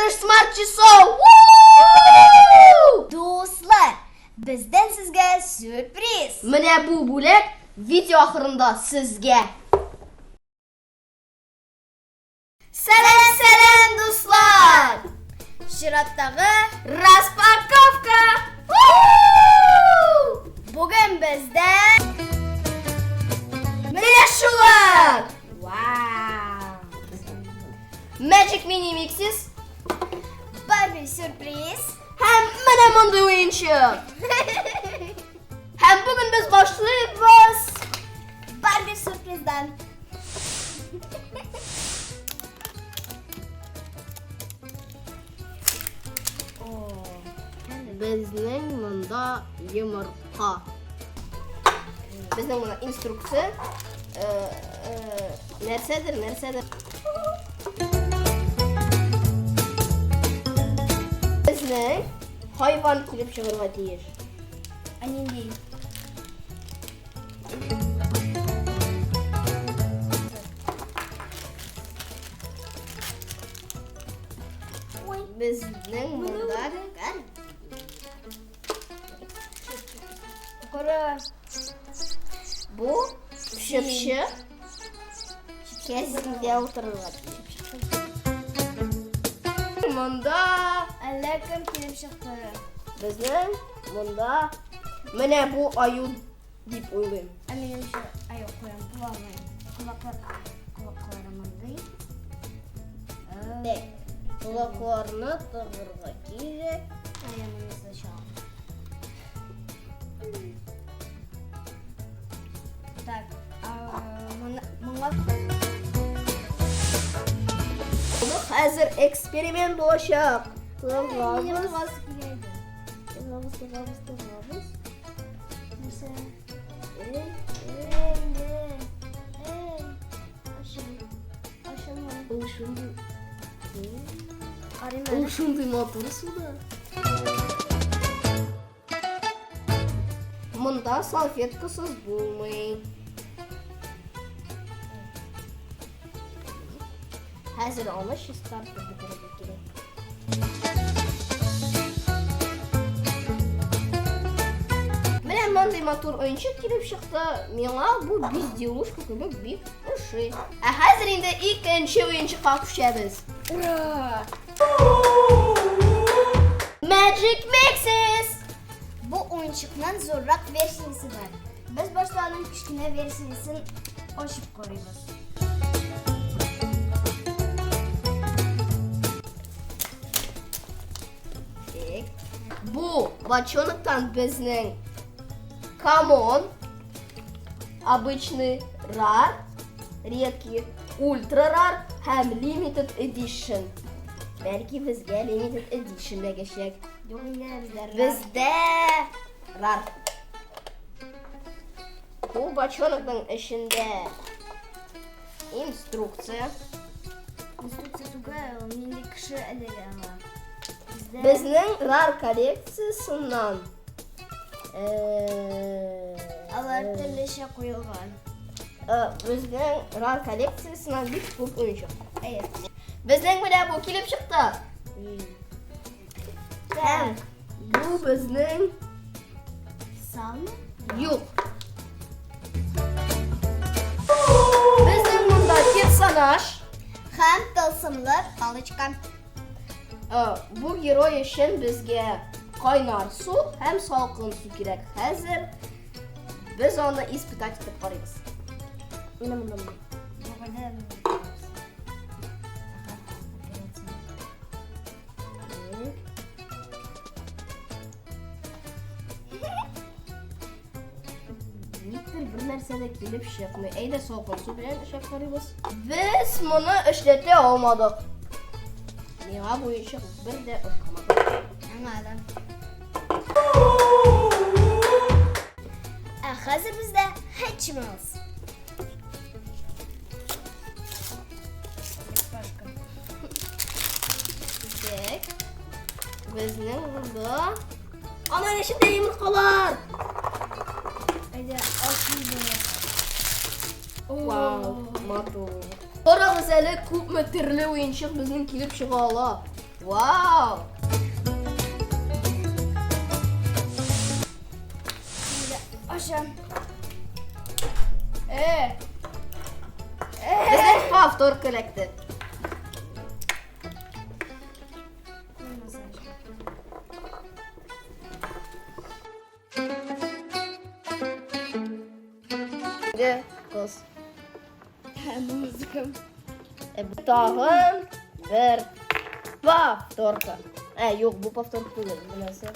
Розыгрыш смарт часов! Дуслар, бездән сезгә сюрприз! Менә бу бүләк видео ахырында сезгә. Сәлам, сәлам, дуслар! Чираттагы распаковка! Бүген бездә Менә шулар! Вау! Magic Mini Mixes Барби сюрприз һәм менә мондый уенчык. Һәм бүген без башлыйбыз Барби сюрприздан. Безнең монда йомырка. Безнең монда инструкция. Э, э, нәрсәдер, нәрсәдер. Безнең хайван килеп чыгарга тиеш. Ә нинди? Безнең монда Кара. Бу чыпчык. Кәзиндә утырырга тиеш. Монда әллә кем килеп чыкты. Безнең монда менә бу аю дип уйлыйм. Ә минемчә аю куян була Колаклар, колаклары мондый. Так, колакларны тыгырга кирәк. Ә я моны сначала. Так, моңа Бу хәзер эксперимент булачак. Минем Тыгабыз. тугасы килә иде. Тыгабыз, тыгабыз, тыгабыз. Нәрсә? Эй, Эй, эй, ачыл. Ачылмый. Ул шундый. Карыйм Ул әле. шундый матур суда. Монда салфеткасыз булмый. Хәзер аны чистартып бетерергә кирәк. Менә мондый матур уенчык килеп чыкты. Миңа бу безделушка кебек бик ошый. Ә хәзер инде икенче уенчыкка күчәбез. Ура! Magic Mixes! Бу уенчыкның зуррак версиясе бар. Без башта аның кечкенә версиясен ачып карыйбыз. Так. Бу бочоноктан безнең Common, обычный, rare, редкий, ультра rare һәм limited edition. Бәлки безгә limited edition эләгәчәк. Юк инде бездә rare. Бездә rare. Бу бочонокның эчендә инструкция. Инструкция түгел, ул нинди кеше эләгә аңа. Бездә Безнең rare коллекциясеннән алар төрлечә куелган. Безнең rare коллекциясеннән бик күп уенчык. Әйе. Безнең менә бу килеп чыкты. Һәм бу безнең Салмы? Юк. Безнең монда персонаж. Һәм тылсымлы палочка. Бу герой өчен безгә кайнар су һәм салкын су кирәк. Хәзер без аны испытать итеп карыйбыз. Менә монда монда. Никтер бер нәрсә дә килеп чыкмый. Әйдә салкын су белән эшләп карыйбыз. Без моны эшләтә алмадык. Миңа бу уенчык бер дә ошамады. Аңа да. Ә хәзер бездә Hatchimals. Пашка. Так. Безнең монда Аның эчендә йомыркалар. Әйдә, ачыйбыз. Вау, матур. Карагыз әле, күпме төрле уенчык безнең килеп чыга ала. Вау! Ачам. Э. Безнең повторка эләкте. Инде кыз. Музыка. Тагын бер повторка. Ә, юк, бу повторка түгел, бу нәрсә?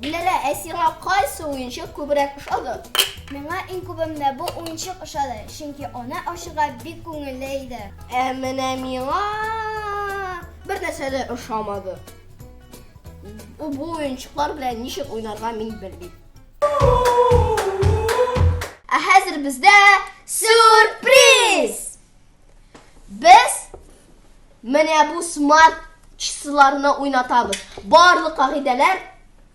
Диләрә, ә сиңа кайсы уенчык күбрәк ошады? Миңа иң күбе менә бу уенчык ошады, чөнки аны ачырга бик күңелле иде. Ә менә миңа бер нәрсә дә ошамады. Бу уенчыклар белән ничек уйнарга мин белмим. Ә хәзер бездә сюрприз! Без менә бу смарт часыларны уйнатабыз. Барлык кагыйдәләр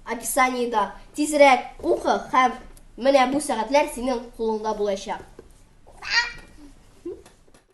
описаниедә. Тизрәк укы һәм менә бу сәгатьләр синең кулыңда булачак.